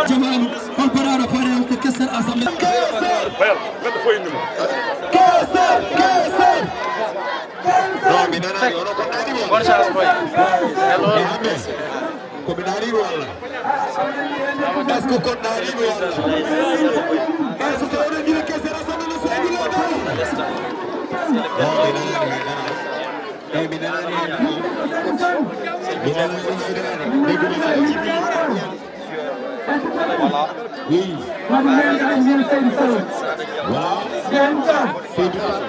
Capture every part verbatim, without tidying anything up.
Jamanu, on paraɗo fare on ko kesal assemblée. Bayal, neɗɗo fof indi mum. Bonne chance, boy. Hello. Ko mi naariiɗo walla? Est-ce que ko naariiɗo walla? Est-ce que oɗon njiɗi kesal assemblée no seedi leydi? Eyyi, mi nanaani haydara. Mi nanaani haydara. Voilà. Oui. Voilà. Seydou Fall.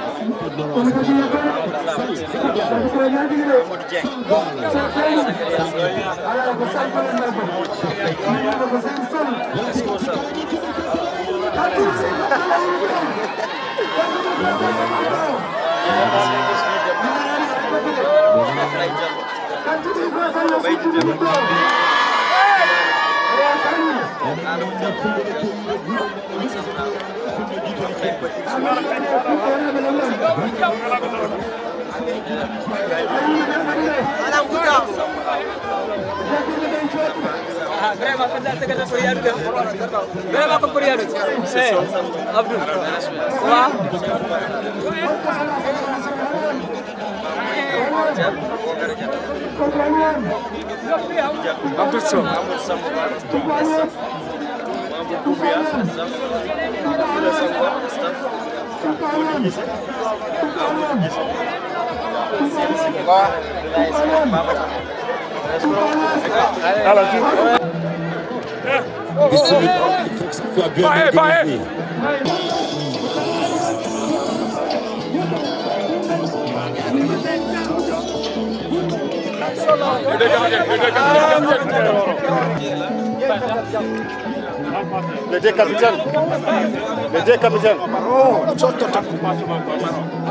Vraiment, ko ɓuri yaadude. Vraiment, ko ɓuri yaadude. Eh, Abdoul. Wa? Abdoul Sow. Ala, tu. Bisimilla. Soit bien organisé. Les deux capitaines. Les deux capitaines.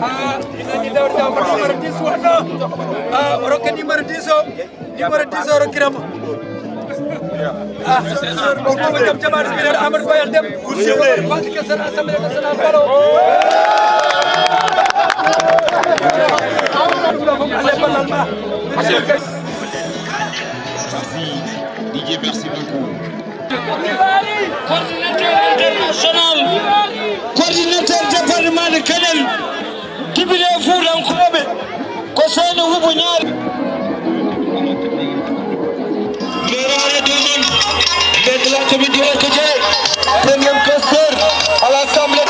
Ah, ina ni dawri daw ko numéro dix wonno. Ah, o rokka numéro dix o. Numéro dix o rokkirama. Ah, o ko jam jamaare mbiyetee Amadou Bayal Dem. Kusiwde. Parce que c'est l'Assemblée nationale, balo. Merci, D J, merci beaucoup. Coordinateur international, coordinateur département de Kanel, député Fuutankooɓe, ko Seyni Hubu Ñaari. Meraare deuxième, mais de la commune de Rokude, premier questeur à l'Assemblée.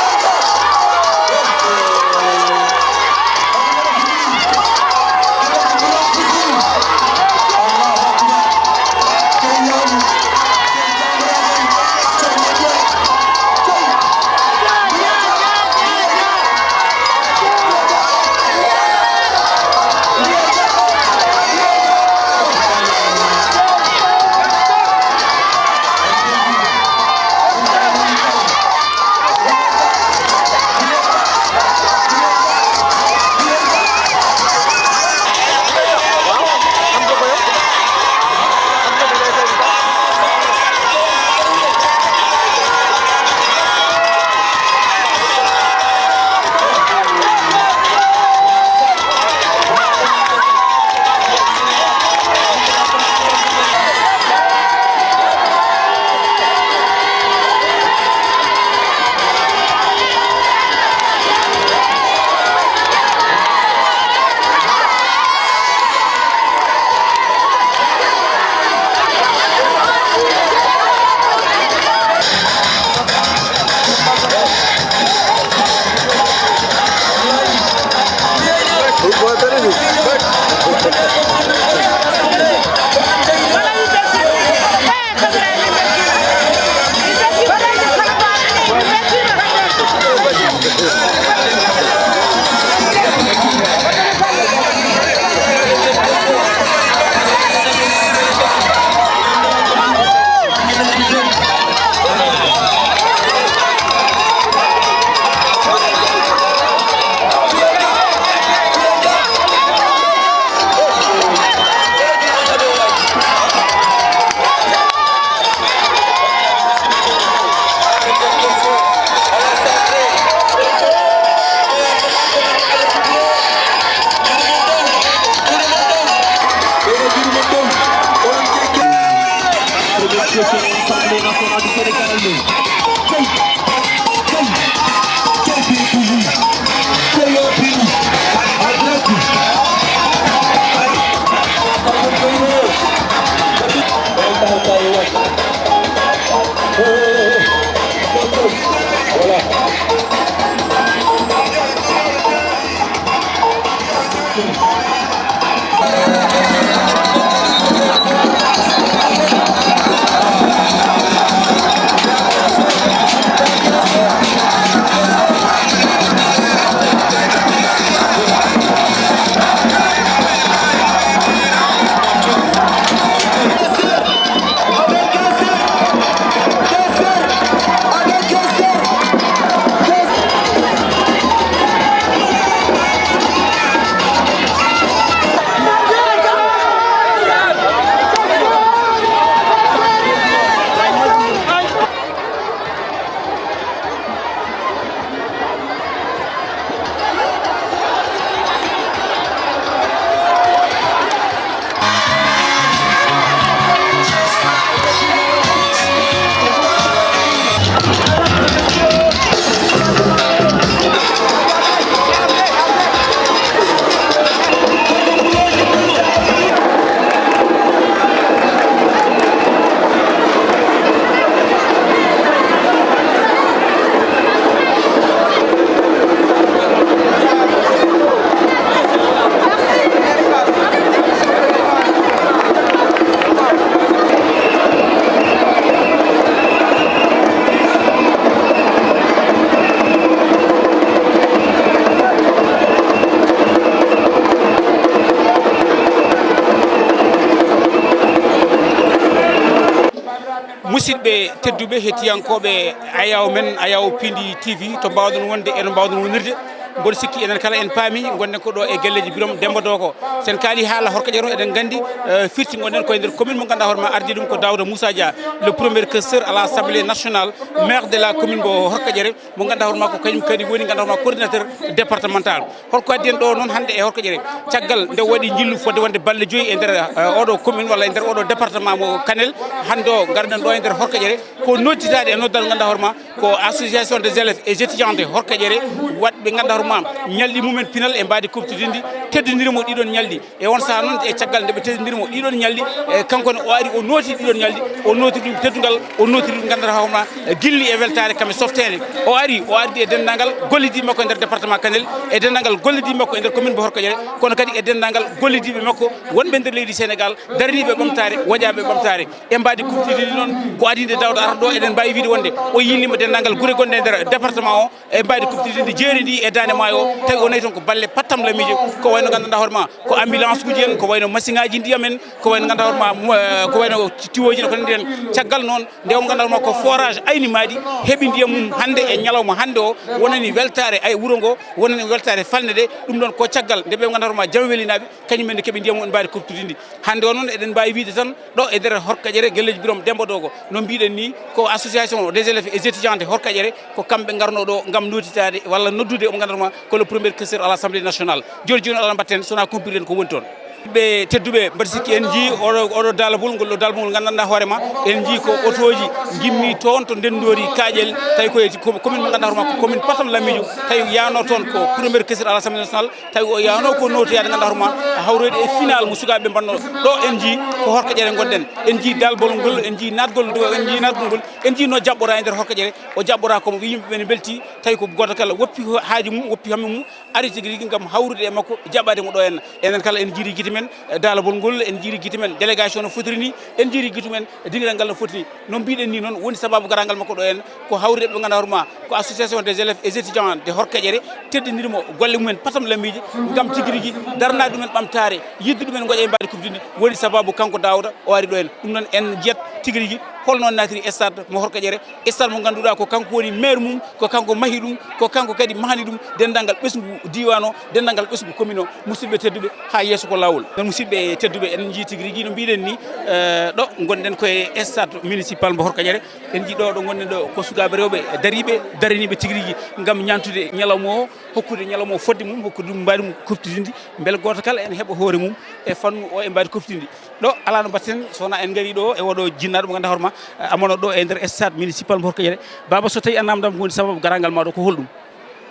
Musidɓe tedduɓe, hettiyankooɓe Ayaw men, Ayaw Pindi T V, to mbaawɗon wonde e no mbaawɗon wonirde, Mboɗo sikki enen kala en paami, ngonɗen ko ɗo e galleeji Birom Demba Dogo. Sen kaali haala Horkajere o, eɗen nganndi, eh, firti ngonɗen ko e nder commune mo ngannduɗaa hoore ma, ardii ɗum ko Daouda Moussa Dia, le premier questeur à l'Assemblée nationale, maire de la commune mo Horkajere, mo ngannduɗaa hoore ma ko kañum kadi woni ngannduɗaa hoore ma coordinateur départemental. Holko addi en ɗo noon hannde e Horkajere? Caggal nde waɗi njillu fodde wonde balɗe joyi e nder, eh, oɗo commune walla e nder oɗo département mo Kanel, hannde o ngarɗen ɗo e nder Horkajere, ko nodditaade e noddal ngannduɗaa hoore ma ko association des élèves et étudiants de Horkajere, waɗɓe ngannduɗaa hoore ma ñalɗi mumen pinal e mbaadi kuɓtidinndi, teddindirimo ɗiɗon ñalɗi. E on saha noon, e caggal nde ɓe teddindirimo ɗiɗon ñalɗi, e kanko ne o ari o nooti ɗiɗon ñalɗi, o nootiri ɗum teddungal, o nootiri ɗum ngannduɗaa hoore ma, e gilli e weltaare kam e softeende. O ari, o ardi e denndaangal gollidiiɓe makko e nder département Kanel, e denndaangal gollidiiɓe makko e nder commune mo Horkajere, kono kadi e denndaangal gollidiiɓe makko wonɓe nder leydi Sénégal, daraniiɓe ɓamtaare, woƴaaɓe ɓamtaare. E mbaadi kuɓtidinndi noon, ko adii nde Daouda arata ɗo, eɗen mbaawi wiide wonde o yiilniima denndaangal gure gonɗe e nder département o, e mbaadi kuɓtidinndi jeeri ndi e Daande Maayo o, tawi o nayi toon ko balle pattam lamiijo, ko wayno ngannduɗaa hoore ma ko ambulance uji en, ko wayno machine aji ndiyam en, ko wayno ngannduɗaa hoore ma, eh, ko wayno tiwooji en, ko nanndi heen. Caggal noon, nde o ngannduɗaa hoore ma ko forage Ayni Maadi, heɓi ndiyam mum hannde e ñalawma hannde o, wonani weltaare ay wuro ngo, wonani weltaare falnde nde. Ɗum ɗoon ko caggal nde ɓe ngannduɗaa hoore ma Jam Welinaaɓe, kañum en ne keɓi ndiyam mum e mbaadi kuɓtidinndi. Hannde o noon eɗen mbaawi wiide tan ɗo e nder Horkajere, galleeji Birom Demba Dogo, no mbiɗen ni, ko association des élèves et étudiants de Horkajere, ko kamɓe ngarno ɗo ngam nootitaade walla noddude omo ngannduɗaa ma ko le premier questeur à l'Assemblée nationale. Jooni jooni, alaa mbaɗten so wonaa kumpitiren ko woni toon. Ɓe tedduɓe, mbaɗi sikki en njii oɗo, oɗo daalabol ngol, ɗo daalabol ngol nganndanɗaa hoore ma, en njii ko otooji ngimmi toon to ndenndoori Kaaƴel, tawi ko e ko-, commune mo ngannduɗaa hoore ma ko commune patam lamiijo, tawi yaano toon ko premier questeur à l'Assemblée nationale, tawi o yaano ko nootoyaade ngannduɗaa hoore ma, hawroyde e final mo sukaaɓe mbaɗno ɗo. En njii ko Horkajere ngonɗen, en njii daalbol ngol, en njii naatgol, en njii naatgol ngol, en njii no jaɓɓora e nder Horkajere, o jaɓɓora ko mo yimɓe ɓe ne mbelti, tawi ko gooto kala woppi haaju mum, woppi hammu mum, ari tigi rigi ngam hawrude e makko, jaɓaade mo ɗo henna. Enen kala en njiiri gite men, e daalabol ngol, en njiiri gite men, délégation no fotiri ni, en njiiri gite men, e dingiral ngal no foti ni. No mbiɗen ni noon, woni sababu garaangal makko ɗo henna, ko hawrude ɓe ngannduɗaa hoore ma, ko association des élèves et étudiants de Horkajere, teddindirmo golle mumen patam lammiiji, ngam tigi rigi daranaade ɗumen ɓamtaare, yidde ɗumen ngoƴa e mbaadi kuɓtidinndi, woni sababu kanko Daouda o ari ɗo henna. Ɗum noon en njiyat tigi rigi holno naatiri stade mo Horkajere, stade mo ngannduɗaa ko kanko woni maire mum, ko kanko mahi ɗum, ko kanko kadi mahani ɗum, denndaangal ɓesngu diiwaan o, denndaangal ɓesngu commune o. Musidɓe tedduɓe, haa yeeso ko laawol. Noon musidɓe tedduɓe, en njii tigi rigi no mbiɗen ni, eh, ɗo ngonɗen ko e stade municipal mo Horkajere. En njii ɗo, ɗo ngonɗen ɗo ko sukaaɓe rewɓe dariiɓe, daraniiɓe tigi rigi ngam ñaantude ñalawma o, hokkude ñalawma o fodde mum, hokkude ɗum mbaadi mum kuɓtidinndi, mbele gooto kala en heɓa hoore mum e fannu o e mbaadi kuɓtidinndi. Ɗo alaa no mbaɗten so wonaa en ngarii ɗo e oɗo jinnaaɗo mo ngannduɗaa hoore ma, eh, amano ɗo e nder stade municipal mo Horkajere. Baaba, so tawii a naamndaama ko woni sababu garaangal ma ɗo, ko holɗum?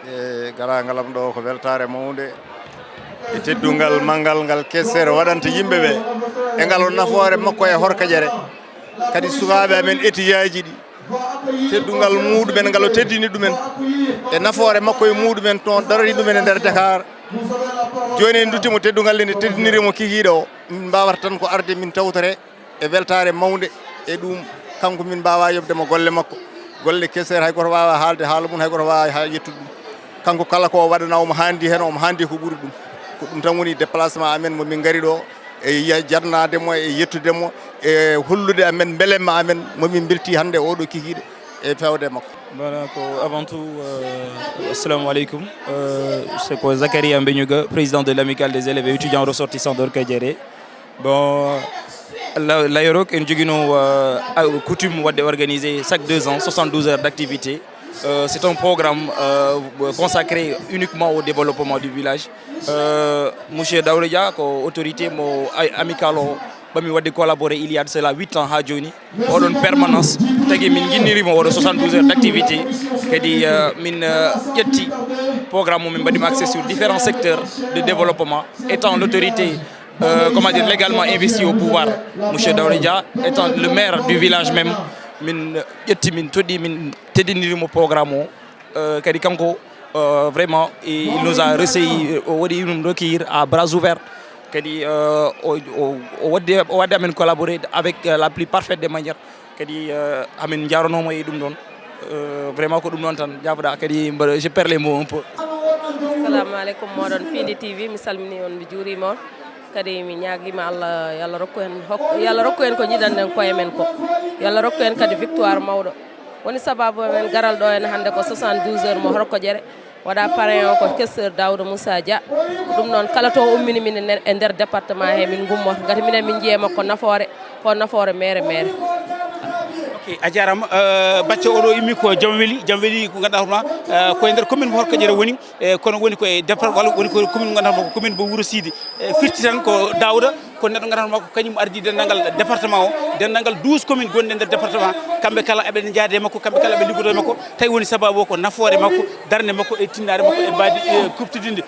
E garaangal am ɗo ko weltaare mawnde e teddungal manngal ngal questeur waɗanta yimɓe ɓe, e ngal o nafoore makko e Horkajere, kadi sukaaɓe amen, étudiant ji ɗi, teddungal muɗumen ngal o teddini ɗumen, e nafoore makko e muɗumen toon darori ɗumen e nder Dakar. Jooni en ndutti mo teddungal nde, teddiniri mo kikiiɗe o, min mbaawata tan ko arde min tawtore e weltaare mawnde e ɗum. Kanko min mbaawaa yoɓde mo golle makko. Golle questeur hay gooto waawaa haalde haala mum, hay gooto waawaa ha yettude ɗum. Kanko kala ko o waɗanaa omo haandi heen, omo haandi ko ɓuri ɗum. Ko ɗum tan woni déplacement amen mo min ngari ɗo e ya-, jarnaade mo e yettude mo e hollude amen mbelemma amen mo min mbelti hannde oɗo kikiiɗe e fewde makko. Voilà, ko avant tout, euh, assalamu alaikum. Euh, c'est ko Zakaria Mbenyuga, président de l'Amicale des élèves et étudiants ressortissants de Horkajere. Bon, la, l'AEROC, en jogino, euh, a-, coutume waɗde organiser chaque deux ans soixante-douze heures d'activité. Euh, c'est un programme, euh, consacré uniquement au développement du village. Euh, monsieur Daouda Dia ko autorité mo a-, amicale o ɓami waɗde collaborer il y a de cela huit ans ha joni. Oɗon permanence tagi min jinnirimo oɗo soixante-douze heures d'activité. Kadi, euh, min, euh, ƴetti programme o, min mbaɗimo accès sur différents secteurs de développement. Étant l'autorité, euh, comment dire, légalement investi au pouvoir, monsieur Daouda Dia, étant le maire du village même, min ƴetti, min toɗɗi, min teddinirimo programme o. Euh, kadi kanko, euh, vraiment, il nous a reçu, o waɗi ɗum recueillir à bras ouverts. Kadi, euh, o, o, o waddi, o waddi amen collaborer avec, euh, la plus parfaite des manières. Kadi, euh, amin njaaranomo e ɗum ɗon. Euh, vraiment ko ɗum ɗon tan jaaboɗa. Kadi mbaɗa, je perds les mots un peu. Assalamu alaikum, moɗon Pindi T V, mi salmini on, mi juurima on. Kadi mi ñaagima Allah, yo Allah rokku en hok-, yo Allah rokku en ko jiɗanɗen koye men ko. Yo Allah rokku en kadi victoire mawɗo. Woni sababu men garal ɗo en hannde ko soixante-douze heures mo Horkojere. Waɗa parrain o ko questeur Daouda Moussa Dia. Ɗum noon, kala to ummini min e nder, e nder département he, min ngummoto. Ngati minen min njiye makko nafoore, ko nafoore mere mere. Ok, a jarama. Euh, bacce oɗo immi ko Jamweli, Jamweli ko ganduɗa hoorema, euh, ko e nder commune mo Horkojere woni, e kono woni ko e départ, walla woni ko commune mo ganduɗa ko commune mo Wuro Sidi. E firti tan ko Daouda, ko neɗɗo ganduɗa hoorema ko kañum ardi denndangal département o, denndangal douze commune gonɗe nder département. Kamɓe kala eɓe njaade e makko, kamɓe kala eɓe liggodo e makko. Tawi woni sababu o ko nafoore makko, darnde makko e tinnaare makko e mbaadi, e kuɓtidinde.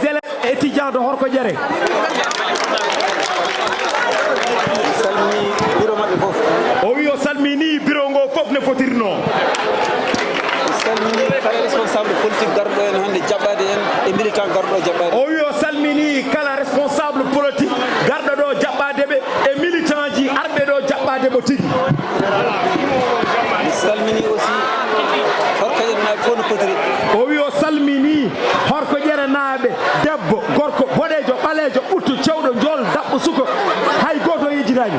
Zélé étudiant de Horkojere. Salmini bureau maɓɓe fof. O wi o salmini bureau ngo fof no fotirno. Salmini kala responsable politique garɗo en hannde jaɓɓade en e militant garɗo jaɓɓade. O wi o salmini kala responsable politique garɗo ɗo jaɓɓade ɓe e militant ji arɓe ɗo jaɓɓade mo tigi. Mi salmini aussi Horkojere naaɓe fof no potiri. O wi o salmini Horkojere naaɓe, debbo, gorko, boɗeejo, ɓaleejo, ɓuttu, cewɗo, njool, daɓɓo, suka, hay gooto yejjitaani.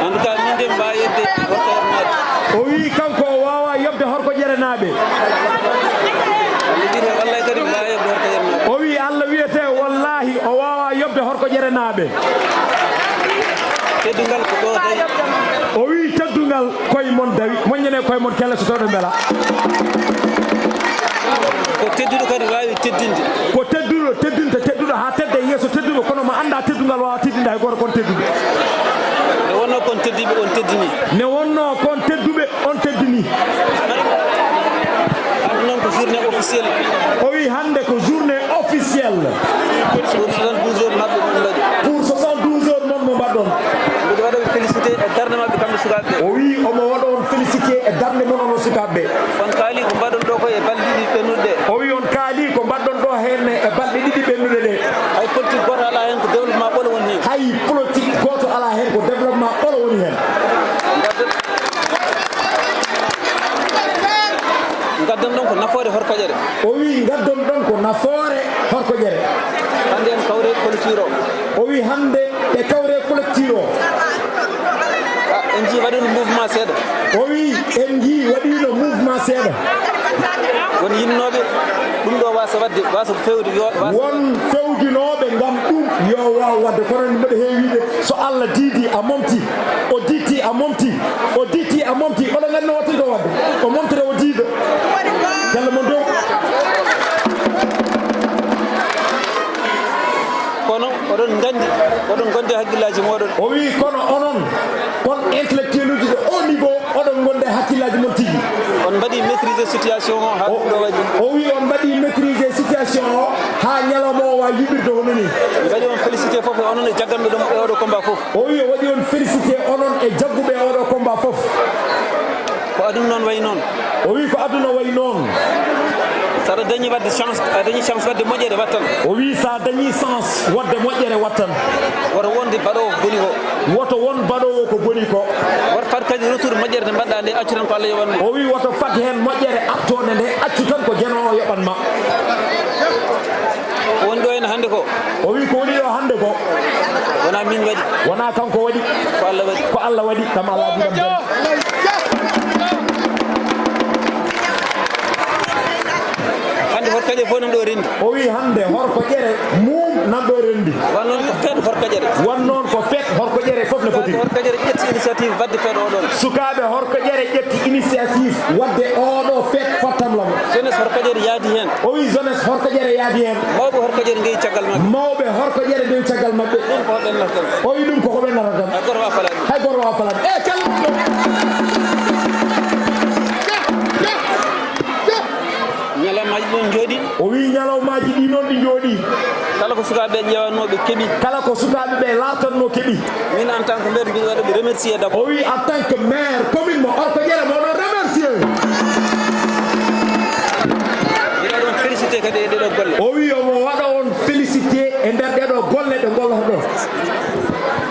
En tout cas, min de mbaawi yedde Horkojere naaɓe. O wi kanko o waawa yoɓde Horkojere naaɓe. Allah wiyete, wallay kadi mbaawi yedde Horkojere naaɓe. O wi Allah wiyete, wallahi o waawa yoɓde Horkojere naaɓe. Teddungal ko ɗo tawi. O wi teddungal koye mon dawi, moƴƴane koye mon kelle so tawɗo mbela. Ko tedduɗo kadi waawi teddinde. Ko tedduɗo teddinta tedduɗo haa tedda e yeeso tedduɗo, kono mo annda teddungal waawa teddinde hay gooto, kon tedduɓe. Nde wonno kon teddiɓe on teddini. Nde wonno kon tedduɓe on teddini. Hannde noon ko journée officielle. O wi hannde ko journée officielle. Pour soixante-douze heures maɓɓe mo mbaɗi. Pour soixante-douze heures noon mo mbaɗɗon. Mbiɗo waɗa ɓe félicité e darnde maɓɓe kamɓe sukaaɓe ɓe. O wi omo waɗa on félicité e darnde mon onon sukaaɓe ɓe. On kaali ko mbaɗon ɗo ko e balɗe ɗiɗi ɓennuɗe ɗe. O wi on kaali ko mbaɗɗon ɗo heen e balɗe ɗiɗi ɓennuɗe ɗe. Hay politique gooto alaa heen ko développement ɓolo woni heen. Hay politique gooto alaa heen ko développement ɓolo woni heen. Ngadden, ngadden ɗon ko nafoore Horkojere. O wi ngadden ɗon ko nafoore Horkojere. Hannde en kawre collecteur o. O wi hannde ɓe kawre collecteur o. Ah, en njii waɗino mouvement seeɗa. O wi en njii waɗino mouvement seeɗa. Won yinnooɓe ɗum ɗo waasa waɗde, waasa ko feewde yo waasa. Won fewjinooɓe ngam ɗum yo waaw waɗde, kono mbeɗa heewi wiide so Allah diidi a momti, o ditti a momti, o ditti a momti, oɗo nganndi no waɗtirta waɗde, o momtata o diida. Galle mon dow. Kono oɗon nganndi, oɗon ngondi e hakkillaaji mooɗon. O wi kono onon kon intellectuel uji de haut niveau, oɗon ngondi e hakkillaaji mon tigi. On mbaɗi maîtriser situation o haa ɗum ɗo waɗi. O wi on mbaɗi maîtriser situation o haa ñalawma o waawi yuɓirde hono ni. Mi waɗi on félicité fof e onon e jagganɓe ɗum e oɗo combat fof. O wi o waɗi on félicité onon e jagguɓe e oɗo combat fof. Ko aduna noon wayi noon. O wi ko aduna wayi noon. So aɗa dañi waɗde chance, a dañi chance waɗde moƴƴere, waɗ tan. O wi so a dañi chance waɗde moƴƴere, waɗ tan. Woto wonde baɗoowo ko boni ko. Woto won baɗoowo ko boni ko. Woto fat kadi retour moƴƴere nde mbaɗɗa nde, accu tan ko Allah yoɓan ma. O wi woto fat heen moƴƴere artoonde nde, accu tan ko Geno o yoɓan ma. Ko woni ɗo hannde ko? O wi ko woni ɗo hannde ko? Wonaa min waɗi. Wonaa kanko waɗi. Ko Allah waɗi. Ko Allah waɗi, kam Allah waɗi ɗam tan. Hannde Horkaƴere fof nan ɗo renndi. O wi hannde Horkoƴere mum nan ɗo renndi. Won noon ko feet Horkaƴere. Won noon ko feet Horkoƴere fof ne foti. Horkaƴere ƴetti initiative waɗde feet o ɗon. Sukaaɓe Horkoƴere ƴetti initiative waɗde oo ɗoo feet fattam lamo. Jeunesse Horkaƴere yaadi heen. O wi jeunesse Horkaƴere yaadi heen. Mawɓe Horkaƴere ngeyi caggal maɓɓe. Mawɓe Horkaƴere ngeyi caggal maɓɓe. Ɗum ko ɓennata tan. O wi ɗum koko ɓennata tan. Hay gooto waawaa falaade. Hay gooto waawaa falaade. E kala. Ñalawmaaji ɗi njooɗi. O wi ñalawmaaji ɗi noon ɗi njooɗi. Kala ko sukaaɓe ƴeewanoo ɓe keɓi. Kala ko sukaaɓe ɓe laartanno keɓi. Min, en tant que maire, mbiɗo waɗa ɓe remercier d'abord. O wi en tant que maire commune mo Horkoƴere, mo ɗon remercier. Mbiɗo ɗon félicité kadi e ɗeɗo golle. O wi omo waɗa on félicité e nder ɗeɗo golle ɗe gollata ɗon.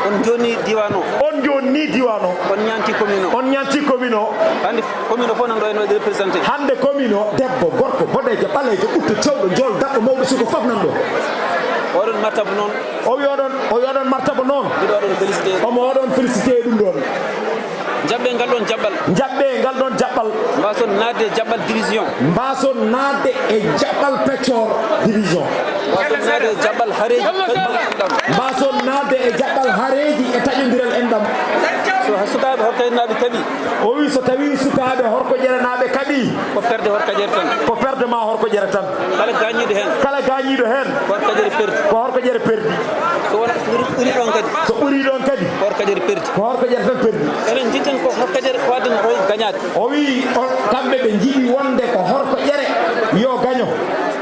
On jonni diiwaan o. On jonni diiwaan o. On ñaanti commune o. On ñaanti commune o. Hannde commune o fof nan ɗo ene waɗi représenté. Hannde commune o, debbo, gorko, boɗeejo, ɓaleejo, ɓutto, cewɗo, njool, daɓɓo, mawɗo, suka, fof nan ɗo. Oɗon martaba noon. O wi oɗon, o wi oɗon martaba noon. Mbiɗo waɗa on félicité. Omo waɗa on félicité e ɗum ɗoon. Njaɓɓee ngal ɗoon jaɓɓal. Njaɓɓee ngal ɗoon jaɓɓal. Mbaason naatde e jaɓɓal division. Mbaason naatde e jaɓɓal peccor division. Mbaason naatde e jaɓɓal hareeji, peccor enɗam. Mbaason naatde e jaɓɓal hareeji e taƴondiral enɗam. So sukaaɓe Horkoƴere naaɓe kaɓi. O wi so tawii sukaaɓe Horkoƴere naaɓe kaɓi. Ko perde Horkoƴere tan. Ko perde ma Horkoƴere tan. Kala gaañiiɗo heen. Kala gaañiiɗo heen. Ko Horkoƴere perdi. Ko Horkoƴere perdi. So wona, so ɓuri, ɓuri ɗoon kadi. So ɓuri ɗoon kadi. Ko Horkoƴere perdi. Ko Horkoƴere tan perdi. Enen njiɗ-ɗen ko Horkoƴere ko addan o gañaade. O wi on, kamɓe ɓe njiɗi wonde ko Horkoƴere yo gaño.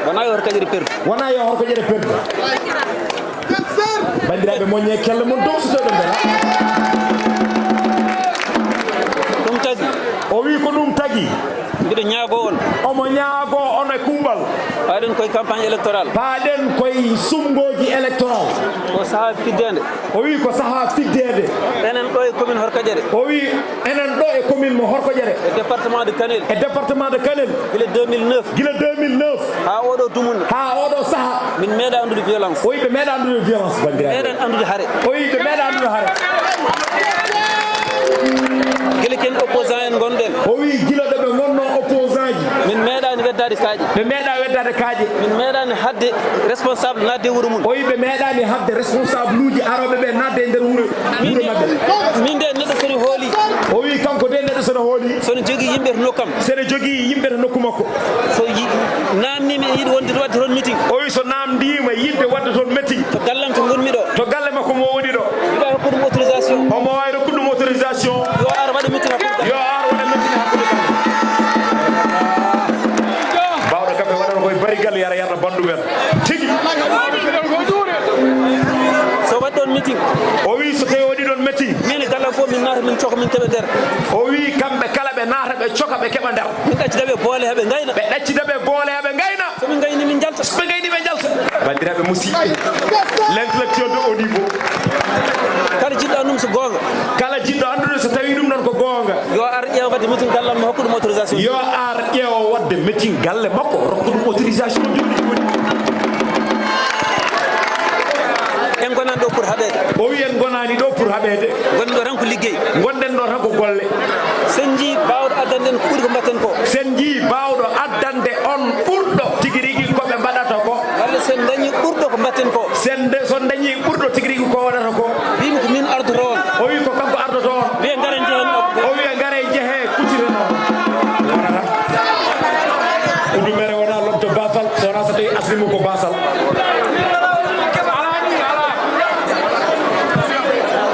Wonaa yo Horkoƴere perdu. Wonaa yo Horkoƴere perdu. Banndiraaɓe, moññee kelle mon dow so tawii ɓe mbela. Ɗum tagi. O wi ko ɗum tagi. Mbiɗo ñaagoo on. Omo ñaagoo on e kuuɓal. Paaɗen koye campagne électorale. Paaɗen koye suɓngooji électoral. Ko sahaa fiddeende. O wi ko sahaa fiddeede. Enen ɗo e commune Horkoƴere. O wi enen ɗo e commune mo Horkoƴere. E département de Kanel. E département de Kanel. Gila deux mille neuf. Gila deux mille neuf. Haa oɗo dumunna. Haa oɗo saha. Min meeɗa anndude violence. O wi ɓe meeɗa anndude violence, banndiraaɓe. Meeɗen anndude hare. O wi ɓe meeɗa anndude hare. Gila ken opposant en ngonɗen. O wi gila ɗo ɓe ngonno opposant ji. Min meeɗaani weddaade kaaƴe. Ɓe meeɗa weddaade kaaƴe. Min meeɗaani haɗde responsable naatde e wuro mum. O wi ɓe meeɗaani haɗde responsable uji arooɓe ɓe naatde e nder wuro, wuro maɓɓe. Min de neɗɗo so ne hooli. O wi kanko de neɗɗo so ne hooli. So ne jogii yimɓe to nokku am. So ne jogii yimɓe to nokku makko. So yi-, naamnii mi, yiɗi wonde waɗde toon meeting. O wi so naamndiima yiɗde waɗde toon meeting. To gallam to ngonmi ɗo. To galle makko mo woni ɗo. Mbiɗa hokkude ɗum autorisation. Omo waawi rokkude ɗum autorisation. Yo ar waɗa meeting hakkunde. Yo ar waɗa meeting hakkunde kam. Baawɗo kafe waɗata koye barigal yara yarna banndum en. Tigi. So waɗi ɗoon meeting. O wi so tawi waɗi ɗoon meeting. Min e gallam fof min naata min coka min keɓa nder. O wi kamɓe kala ɓe naata ɓe coka ɓe keɓa nder. Min ɗaccida ɓe boole heɓe ngayna. Ɓe ɗaccida ɓe boole heɓe ngayna. So min ngayni min njalta. So ɓe ngayni ɓe njalta. Banndiraaɓe musidɓe, l'intellectuel de haut niveau. Kala jiɗɗo anndude so goonga. Kala jiɗɗo anndude so tawii ɗum ɗoon ko goonga. Yo ar ƴeewa waɗde meeting gallam mi hokka ɗum autorisation. Yo ar ƴeewa waɗde meeting galle makko, rokka ɗum autorisation jooni jooni. En ngonaani ɗo pour haɓeede. O wi en ngonaani ɗo pour haɓeede. Ngonɗen ɗo tan ko liggey. Ngonɗen ɗo tan ko golle. Sen njii baawɗo addande en ko ɓuri ko mbaɗten ko. Sen njii baawɗo addande on ɓurɗo tigi rigi ko ɓe mbaɗata ko. Walla sen dañii ɓurɗo ko mbaɗten ko. Sen de, so dañii ɓurɗo tigi rigi ko waɗata ko. Mbimi ko min ardoto on. O wi ko kanko ardoto on. Wiye ngare njehen ɗo. O wiya ngare njehee kucciten on. Wonata. Uddumere wona lomto basal, so wona so tawi asli mum ko basal.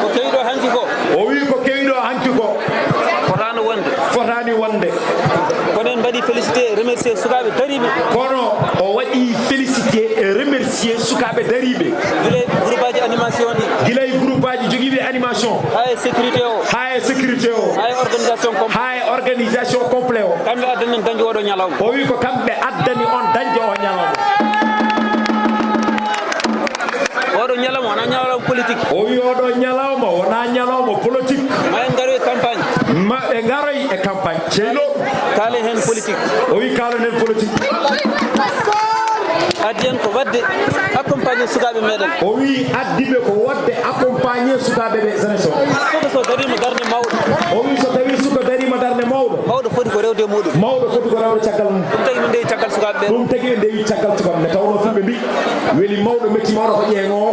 Ko kewi ɗo hanki ko. O wi ko kewi ɗo hanki ko. Fotaano wonde. Fotaani wonde. Kono en mbaɗi félicité, remercier sukaaɓe dariiɓe. Kono o waɗi félicité e remercier sukaaɓe dariiɓe. Gila e groupe aji animation ɗi. Gila e groupe aji jogiiɓe animation. Haa e sécurité o. Haa e sécurité o. Haa e organisation complet. Haa e organisation complet o. Kamɓe addani en dañde oɗo ñalawma. O wi ko kamɓe addani on dañde o ñalawma. Oɗo ñalawma wonaa ñalawma politique. O wi oɗo ñalawma wonaa ñalawma politique. Ma en ngaroy campagne. Ma ɓe ngaroy e campagne. Sey lo. Kaalen heen politique. O wi kaalen heen politique. Addi en ko waɗde accompagner sukaaɓe meɗen. O wi addi ɓe ko waɗde accompagner sukaaɓe ɓe, jeunesse o. Suka so dariima darnde mawɗo. O wi so tawi suka dariima darnde mawɗo. Mawɗo foti ko rewde e muɗum. Mawɗo foti ko rewde caggal mum. Ɗum tagi min ndewi caggal sukaaɓe ɓe. Ɗum tagi ɓe ndewi caggal sukaaɓe. Nde tawnoo fulɓe mbi, weli mawɗo metti mawɗo ko ƴeeŋoowo,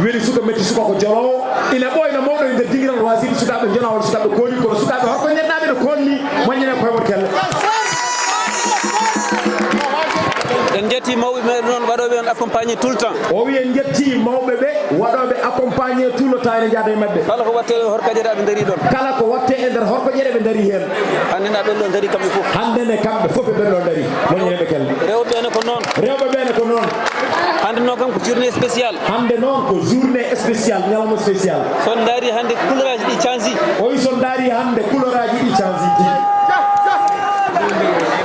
weli suka metti suka ko joloowo. Ina ɓooyna mawɗo e nder dingiral wasiri sukaaɓe jona walla sukaaɓe kooli, kono sukaaɓe horko ñennaɓe no koolni, moññene koye mon kelle. En njetti mawɓe meɗen noon waɗooɓe on accompagné tout le temps. O wi en njetti mawɓe ɓe waɗooɓe accompagné tout le temps, ene njaada e maɓɓe. Kala ko watte e horkaƴere aɓe ndarii ɗoon. Kala ko watte e nder horkaƴere ɓe ndarii heen. Hannde na ɓen ɗo ndarii kamɓe fof. Hannde ne kamɓe fof ɓe ɓen ɗo ndarii. Moññene ɓe kelle. Rewɓe ɓe ne ko noon. Rewɓe ɓe ne ko noon. Hannde noon kam ko journée spéciale. Hannde noon ko journée spéciale, ñalawma spéciale. So on ndaari hannde couleur aji ɗi change. O wi so on ndaari hannde couleur aji ɗi change tigi.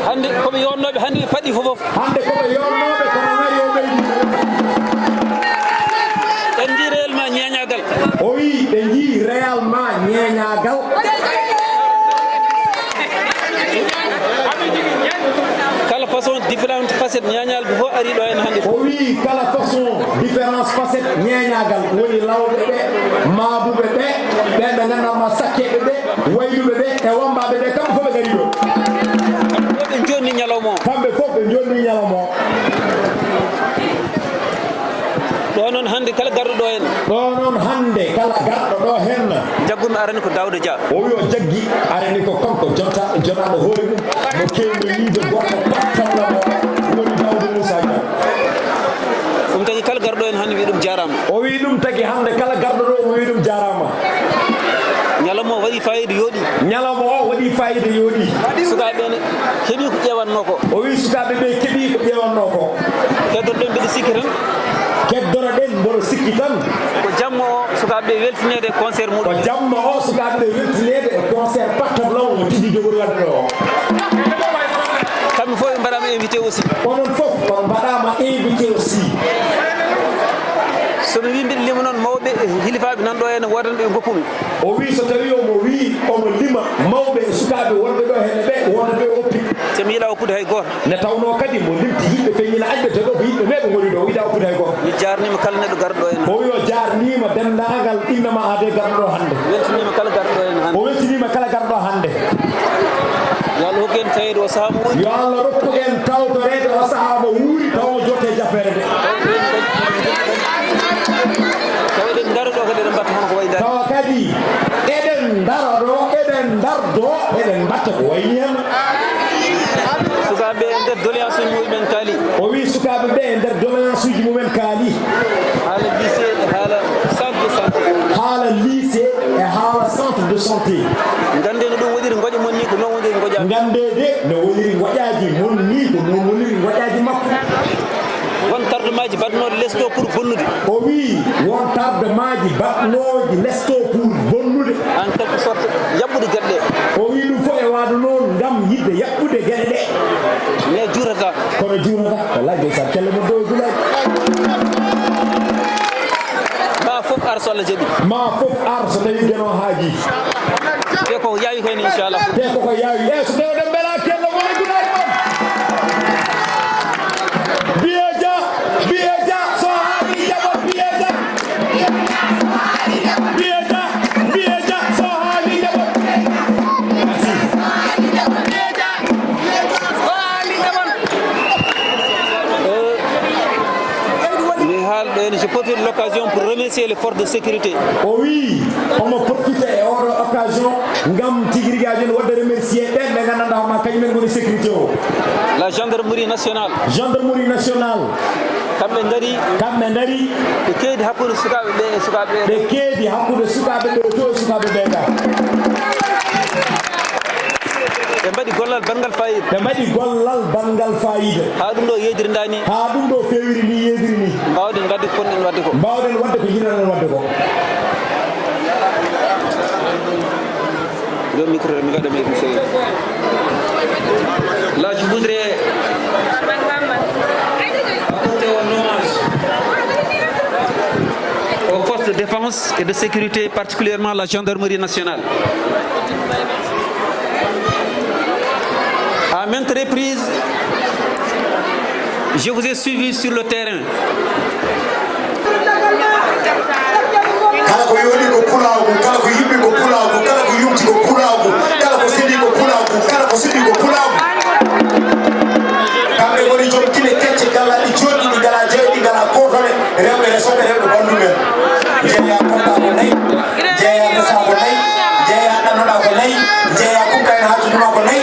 Hannde ko ɓe yonnooɓe, hannde ɓe paɗi fof fof. Hannde ko ɓe yonnooɓe kono ngari o ɓeydi. En njii réellement ñeeñaagal. O wi ɓe njii réellement ñeeñaagal. Kala façon différente facette ñeeñal ko fof ari ɗo en hannde. O wi kala façon différence facette ñeeñaagal woni lawɓe ɓe, maabuɓe ɓe, ɓen ɓe ngannduɗaa ma sakkeeɓe ɓe, wayluɓe ɓe e wammbaaɓe ɓe, kamɓe fof ɓe ngari ɗo. Kamɓe fof ɓe jonni ñalawma o. Kamɓe fof ɓe jonni ñalawma o. Ɗo noon hannde kala garɗo ɗo en. Ɗo noon hannde kala garɗo ɗo heen. Jaggunmi arani ko Daouda Dia. O wi o jaggi arani ko kanko jonta, jonaaɗo hoore mum. Mo keewmi yiide gorko pattanɗo mo woni Daouda Moussa Dia. Ɗum tagi kala garɗo en hannde wiya ɗum jaaraama. O wi ɗum tagi hannde kala garɗo ɗo omo wi ɗum jaaraama. Ñalawma o waɗi fayida yooɗi. Ñalawma o waɗi fayida yooɗi. Sukaaɓe ne keɓi ko ƴeewannoo ko. O wi sukaaɓe ɓe keɓi ko ƴeewannoo ko. Keddoroɗen mbiɗo sikki tan. Keddoroɗen mboɗo sikki tan. Ko jamma o sukaaɓe ɓe weltineede e concert muɗum. Ko jamma o sukaaɓe ɓe weltineede e concert pattablaw mo tigi jogori waɗde ɗo o. Kamɓe fof ɓe mbaɗaama invité aussi. Onon fof on mbaɗaama invité aussi. So mi wii mbiɗa lima noon mawɓe e hilifaaɓe nan ɗo ene woodani ɓe ngoppumi. O wi so tawi omo wi omo lima mawɓe e sukaaɓe wonɓe ɗo hene ɓe wonɓe ɓe oppi. So mi yiɗa oppude hay gooto. Nde tawnoo kadi mo limti yimɓe feññina añɓe to ɗo ko yimɓe ɓe ɓe ngoni ɗo, o yiɗa oppude hay gooto. Mi jaarniima kala neɗɗo garɗo ɗo en. O wi o jaarniima denndaangal innama aade garɗo ɗo hannde. Weltiniima kala garɗo ɗo en hannde. O weltiniima kala garɗo hannde. Yo Allah hokku en taweede o sahaa mo wuuri. Yo Allah rokku en tawtoreede o sahaa mo wuuri taw o jotte e jappeere nde. Tawa eɗen ndaro ɗo kadi eɗen mbatta hono ko wayi ndar. Tawa kadi eɗen ndaro ɗo, eɗen ndardo, eɗen mbatta ko wayi ni heen. Sukaaɓe e nder doléance uji mumen kaali. O wi sukaaɓe ɓe e nder doléance uji mumen kaali. Haala lycée e haala centre de santé. Haala lycée e haala centre de santé. Nganndee no ɗum waɗiri ngoƴa mon ni ko noon woniri ngoƴa. Nganndee de no woniri ngoƴaaji mon ni ko noon woniri ngoƴaaji makko. Won tardemaaji baɗnooɗi lesto pour bonnude. O wi won tardemaaji baɗnooji lesto pour bonnude. En quelque sorte, yaɓɓude geɗe ɗe. O wi ɗum fof e waɗde noon ngam yiɗde yaɓɓude geɗe ɗe. Mais juurata. Kono juurata. Wallaay ndeysaan, kelle mo dow gulay. Ma fof ar so Allah jaɓi. Ma fof ar so tawi Geno haaji. Te ko yaawi kay ni inchallah. Te koko yaawi. E so tawi oɗon mbela kello mo gulay on. Biye Dia, Biye Dia, so haali jaɓat Biye Dia. Biye Dia, Biye Dia, so haali jaɓat. Mi haal ɗo heen, je profite l'occasion pour remercier les forces de sécurité. O wi omo profite e oɗo occasion ngam tigi rigi aji no waɗde remercier ɓen ɓe nganndanɗaa ma kañum en ngoni sécurité o. La gendarmerie nationale. Gendarmerie nationale. Kamɓe ngari. Kamɓe ngari. Ɓe keedi hakkunde sukaaɓe ɓe e sukaaɓe ɓe. Ɓe keedi hakkunde sukaaɓe ɓe to e sukaaɓe ɓe ga. Ɓe mbaɗi gollal banngal fayida. Ɓe mbaɗi gollal banngal fayida. Haa ɗum ɗo yeedirindaani. Haa ɗum ɗo feewiri ni yeediri ni. Mbaawɗen waɗde ko ponɗen waɗde ko. Mbaawɗen waɗde ko jiɗɗen waɗde ko. Yo micro mi gaɗa mi monsieur. Là, je voudrais apporter un hommage aux forces de défense et de sécurité, particulièrement la gendarmerie nationale. À maintes reprises, Je vous ai suivi sur le terrain. Kala ko yoni ko pulaagu, kala ko yimmi ko pulaagu, kala ko yumti ko pulaagu, kala ko seli ko pulaagu, kala ko seli ko pulaagu. Kamɓe ngoni joom kine kecce, galaɗi joɗɗi, ɗi ngala jeeɗi, ɗi ngala kotone, rewɓe resooɓe, rewɓe bandum en. Jeeya konda ko nayi, jeeya ndesa ko nayi, jeeya ɗannoɗa ko nayi, jeeya kukkayna hattuduma ko nayi.